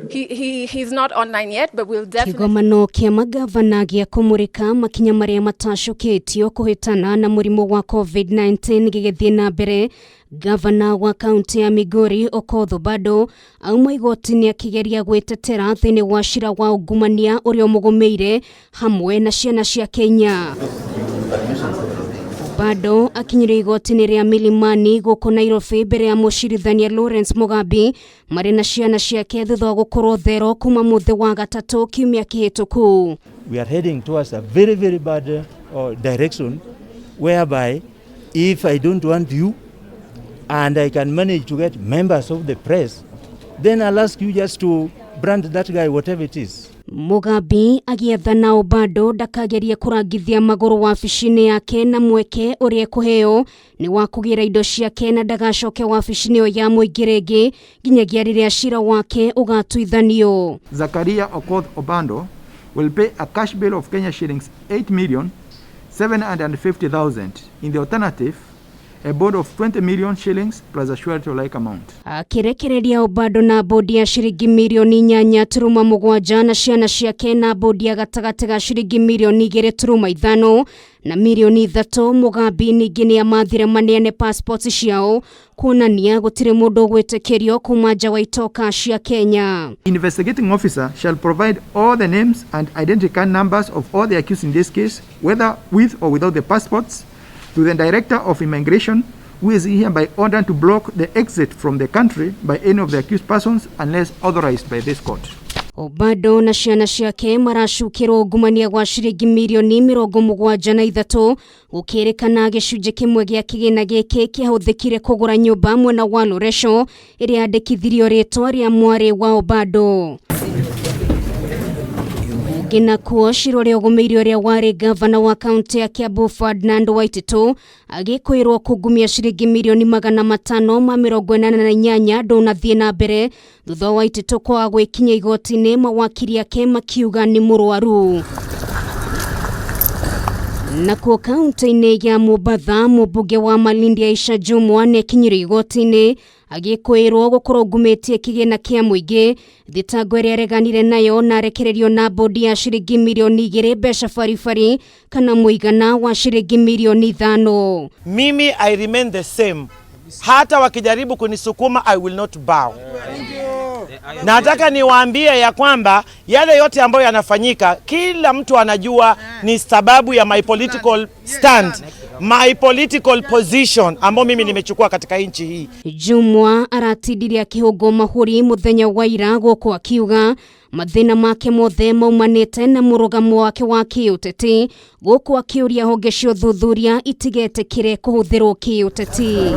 He's not online yet, but we'll definitely. Kĩgomano kĩa magavana gĩa kũmũrĩka makinya marĩa matacũkĩtio kũhĩtana na mũrimũ wa COVID-19 gĩgĩthiĩ na mbere. Gavana wa kaunti ya Migori Okoth Obado auma igoti-inĩ akĩgeria gwĩtetera thĩinĩ wa cira wa ungumania ũrĩa ũmũgũmĩire hamwe na ciana ciake inya. Obado akinyire igoti-inĩ rĩa Milimani gũkũ Nairobi mbere ya mũcirithania Lawrence Mugambi marĩ na ciana ciake thutha wa gũkorwo thero kuma mũthĩ wa gatatũ kiumia kĩhĩtũku. We are heading towards a very, very bad direction whereby if I don't want you and I can manage to get members of the press, then I'll ask you just to brand that guy whatever it is. Mugambi agĩathana Obado ndakagerie kũrangithia magũrũ wabici-inĩ yake na mweke ũrĩa ekũheo nĩ wa kũgĩra indo ciake na ndagacoke wabici-inĩ ĩyo ya mũingĩ rĩngĩ nginyagia rĩrĩa cira wake ũgatuithanio. Zakaria Okoth Obando will pay a cash bail of Kenya shillings 8,750,000. In the alternative, a bond of 20 million shillings plus a surety of like amount. Akĩrekereria Obado na bodi ya ciringi mirioni 8.7 na ciana ciake na bodi ya gatagatĩ ga ciringi mirioni 2.5 na mirioni 3. Mugambi ningĩ nĩ amathire maneane passport ciao kuonania gũtirĩ mũndũ ũgwĩtĩkĩrio kuma nja wa itoka cia Kenya. Investigating officer shall provide all the names and identity card numbers of all the accused in this case, whether with or without the passports, to the Director of Immigration, who is hereby ordered to block the exit from the country by any of the accused persons unless authorized by this court. Obado na ciana ciake maracukĩrwo ungumania gwa ciringi mirioni 73 gũkĩrĩkana gĩcunjĩ kĩmwe gĩa kĩgĩna gĩkĩ kĩahũthĩkire kũgũra nyũmba mwena wa Loresho ĩrĩa yandĩkithirio rĩtwa rĩa mwarĩ wa Obado. Ũngĩ nakuo cira ũrĩa ũgũmĩire ũrĩa warĩ gavana wa kaunti ya Kiambu Ferdinand Waititu agĩkwĩrwo kungumia ciringi mirioni 588 ndũnathiĩ na mbere thutha wa Waititu kwaga gwĩkinya igoti-inĩ mawakiri ake makiuga nĩ mũrwaru. Nakuo kaunti-inĩ ya Mombatha mũmbunge wa Malindi Aisha Jumwa nĩakinyire igoti-inĩ agĩkwĩrwo gũkorwo ngumĩtie kĩgĩna kĩa mũingĩ thitango ĩrĩa areganire nayo na arekererio na bodi ya ciringi mirioni 2 mbeca baribari kana mũigana wa ciringi mirioni 5. Mimi I remain the same. Hata wakijaribu kunisukuma I will not bow. Nataka niwaambie ya kwamba yale yote ambayo yanafanyika, kila mtu anajua ni sababu ya my political stand, my political position ambayo mimi nimechukua katika nchi hii. Jumwa aratindirie akĩhũngwo mahũri mũthenya wa ira gũkũ akiuga mathĩna make mothe maumanĩte na mũrũgamo wake wa kĩũteti gũkũ akĩũria honge cia ũthuthuria itigetĩkĩre kũhũthĩrwo kĩũteti.